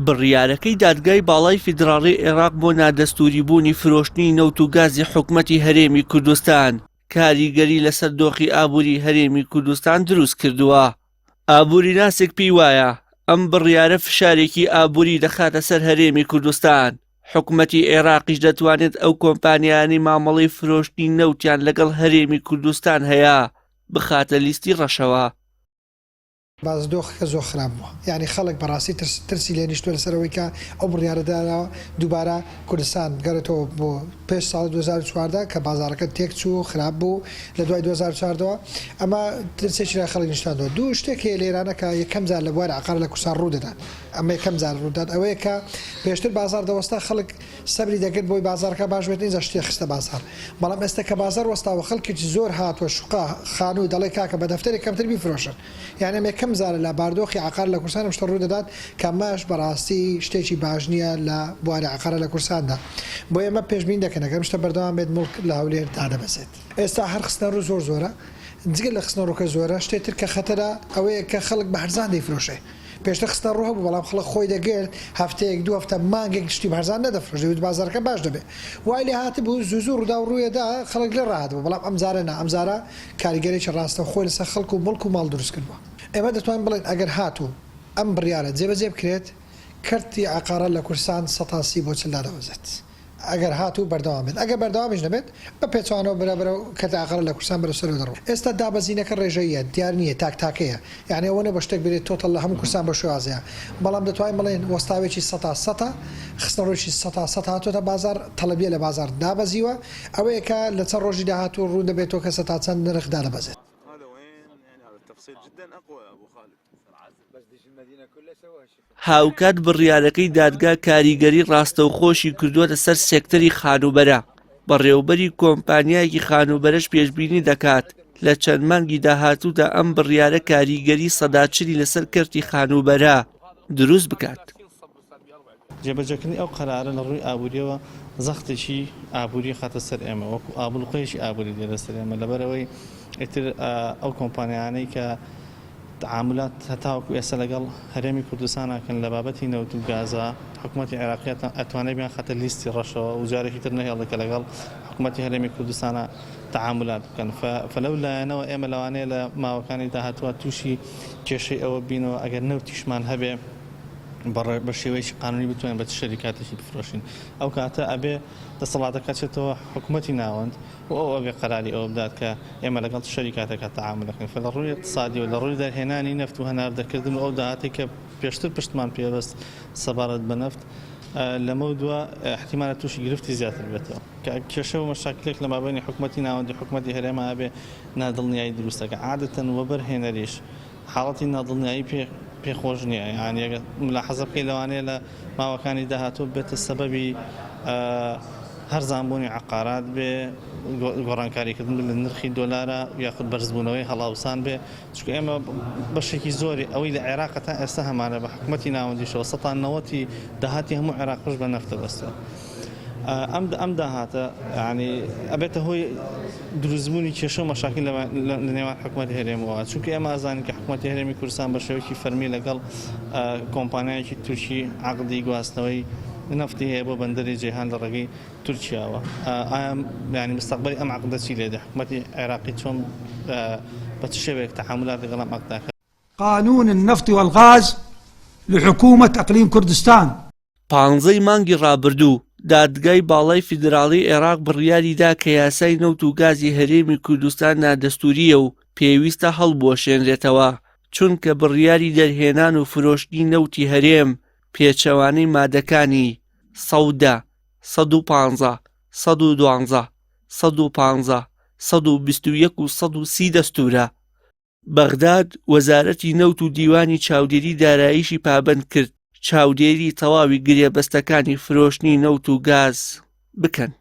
بڕیارەکەی دادگای باڵای فیدراڵی عێراق بۆ نادەستووریبوونی فرۆشتنی نەوت و گازی حکومەتی هەرێمی کوردستان کاریگەری لەسەر دۆخی ئابووری هەرێمی کوردستان دروست کردووە. ئابووریناسێک پێی وایە ئەم بڕیارە فشارێکی ئابووری دەخاتە سەر هەرێمی کوردستان، حکومەتی عێراقیش دەتوانێت ئەو کۆمپانیایانەی مامەڵەی فرۆشتنی نەوتیان لەگەڵ هەرێمی کوردستان هەیە بخاتە لیستی ڕەشەوە. باس دۆخەکە زۆر خراپ بووە یانی خەڵک بەڕاستی ترس ترسی لێ نیشتووە لەسەر ئەوەی کە ئەو بڕیارە دراوە دووبارە کوردستان بگەڕێتەوە بۆ پێش ساڵی 2014 کە بازاڕەکە تێکچوو خراپ بوو لە دوای 2014 ەوە ئەمە ترسێکی لای خەڵک نیشتاندووە دوو شتێک هەیە لێرانە کە یەکەم جار لە بواری عەقار لە کوردستان ڕوو دەدات ئەمە یەکەم جار ڕوودات ئەوەیە کە پێشتر بازاڕ دەوەستا خەڵک سەبری دەکرد بۆی بازاڕەکە باش بێت ئینجا شتی خستە بازاڕ بەڵام ئێستا کە بازاڕ وەستاوە خەڵکێکی زۆر هاتووە شوقە خانوو دەڵێ کاکە بە دەفتەرێک کەمتر بیفرۆشن یانی ئەمە یەکەم جارە لە باردۆخی عەقار لە کوردستان ئەم شتە ڕوو دەدات کە ئەمەش بەڕاستی شتێکی باش نییە لە بواری عەقارە لە کوردستاندا بۆیە ئێمە پێشبینی دەکەین ئەگەر ئەم شتە بەردەوام بێت موڵک لە هەولێر دادەبەزێت. ئێستا هەر خستنەڕوو زۆر زۆرە جگە لە خستنەڕووکە زۆرە شتێ تر کە خەتەرە ئەوەیە کە خەڵک بە هەرزان دەیفرۆشێ پێشتر خستنەڕوو هەبوو بەڵام خەڵک خۆی دەگرت هەفتەیەک دوو هەفتە مانگێک شتی بە هەرزان نەدەفرۆشت دەیوت بازاڕەکە باش دەبێ وای لێ هاتبوو زوو زوو ڕووداو ڕوویەدا خەڵک لێ ڕاهاتبوو بەڵام ئەمجارە نا ئەمجارە کاریگەرێکی ڕاستەوخۆی لەسەر خەڵک و موڵک و ماڵ دروست کردووە. ئێمە دەتوانین بڵێین ئەگەر هاتوو ئەم بڕیارە جێبەجێ بکرێت کەرتی عەقارات لە کوردستان سەتا سی بۆ 40 دادەبەزێت. ئەگەر هاتوو بەردەوام بێت، ئەگەر بەردەوامیش نەبێت، بە پێچەوانەوە بەرە بەرە کەرتی عەقارات لە کوردستان بەرەو سەرەوە دەڕوات. ئێستا دابەزینەکە ڕێژەییە، دیار نییە، تاک تاکەیە، یانی ئەوە نەبووە شتێک بێت تۆتەڵ لە هەموو کوردستان بەو شێوازەیە، بەڵام دەتوانین بڵێین وەستاوێکی سەتا سەتە، خستنەڕوویەکی سەتا سەت هاتووەتە بازاڕ، تەڵەبیە لە بازاڕ دابەزیوە، ئەوەیە کە لە چەند ڕۆژی داهاتوو ڕوون دەبێتەوە کە سەتا چەند نرخ دادەبەزێت. هاوکات بڕیارەکەی دادگا کاریگەری ڕاستەوخۆشی کردووەتە سەر سێکتەری خانووبەرە، بەڕێوەبەری کۆمپانیایەکی خانووبەرەش پێشبینی دەکات لە چەند مانگی داهاتوودا ئەم بڕیارە کاریگەری سەدا چلی لەسەر کەرتی خانووبەرە دروست بکات. جێبەجێکردنی ئەو قەرارە لە ڕووی ئابوورییەوە زەختێکی ئابووری خاتە سەر ئێمە وەکو ئابڵوقەیەکی ئابووری دێتە سەر ئێمە لەبەرئەوەی ئیتر ئەو کۆمپانیانەی کە تەعامولات هەتاوەکو ئێستا لەگەڵ هەرێمی کوردستان ئەکەن لە بابەتی نەوت و گازا حکوومەتی عێراقی ئەتوانێت بیانخاتە لیستی ڕەشەوە و جارێکی تر نەهێڵێت کە لەگەڵ حکوومەتی هەرێمی کوردستانە تەعامولات بکەن فلەو لایەنەوە ئێمە لەوانەیە لە ماوەکانی داهاتووە تووشی کێشەی ئەوە بینەوە ئەگەر نەوتیشمان هەبێ بە شێوەیەکی قانونی بتوانین بە چ شەریکاتێکی بفرۆشین ئەو کاتە ئەبێ دەسەڵاتەکە چێتەوە حکوومەتی ناوەند و ئەو ئەبێ قەراری ئەوە بدات کە ئێمە لەگەڵ چ شەریکاتێکا تەعامول دەکەین فە لە ڕووی ئیقتسادی و لە ڕووی دەرهێنانی نەفت و هەناردەکردن و ئەو داهاتەی کە پێشتر پشتمان پێ بەست سەبارەت بە نەفت لەمەو دوا ئیحتیمالە تووشی گرفتی زیاتر بێتەوە کە کێشە و مەشاکلێک لە مابەینی حکومەتی ناوەندی و حکومەتی هەرێما ئەبێ نادڵنیایی دروست دەکا عادەتەن وەبەرهێنەریش حاڵەتی نادڵنیایی پێ پێ خۆش نییە یانی ئەگەر ملاحەزە بکەی لەوانەیە لە ماوەکانی داهاتوو بێتە سەبەبی هەرزانبوونی عەقارات بێ گۆڕانکاریکردن لە نرخی دۆلارە یاخود بەرزبوونەوەی هەڵاوسان بێ چونکە ئێمە بەشێکی زۆری ئەوەی لە عێراق تا ئێستا هەمانە بە حکومەتی ناوەندیشەوە سەتا نەوەتی داهاتی هەموو عێراق پشت بە نەفتە بەستێ ئەم ئەم داهاتە یانی ئەبێتە هۆی دروستبوونی کێشە و مەشاکیل لە نێوان حکومەتی هەرێمەوە چونکە ئێمە ئەزانین کە حکومەتی هەرێمی کوردستان بە شێوەیەکی فەرمی لەگەڵ کۆمپانیایەکی تورکی عەقدی گواستنەوەی نەفتی هەیە بۆ بەندەری جەیهان لە ڕێگەی تورکیاوە ئایا یانی مستەقبەلی ئەم عەقدە چی لێ دێ حکومەتی عێراقی چۆن بە چ شێوەیەک تەعامولات لەگەڵ ئەم عەقدە ئەکات؟ قانون النفط والغاز لحکومە اقلیم کوردستان. پانزەی مانگی ڕابردوو، دادگای باڵای فیدراڵیی عێراق بڕیاری دا کە یاسای نەوت و گازی هەرێمی کوردستان نادەستوورییە و پێویستە هەڵبوەشێنرێتەوە، چونکە بڕیاری دەرهێنان و فرۆشتنی نەوتی هەرێم پێچەوانەی مادەکانی، 110، 115، 112، 115، 121 و 130 دەستوورە. بەغداد وەزارەتی نەوت و دیوانی چاودێری داراییشی پابەند کرد چاودێری تەواوی گرێبەستەکانی فرۆشتنی نەوت و گاز بکەن.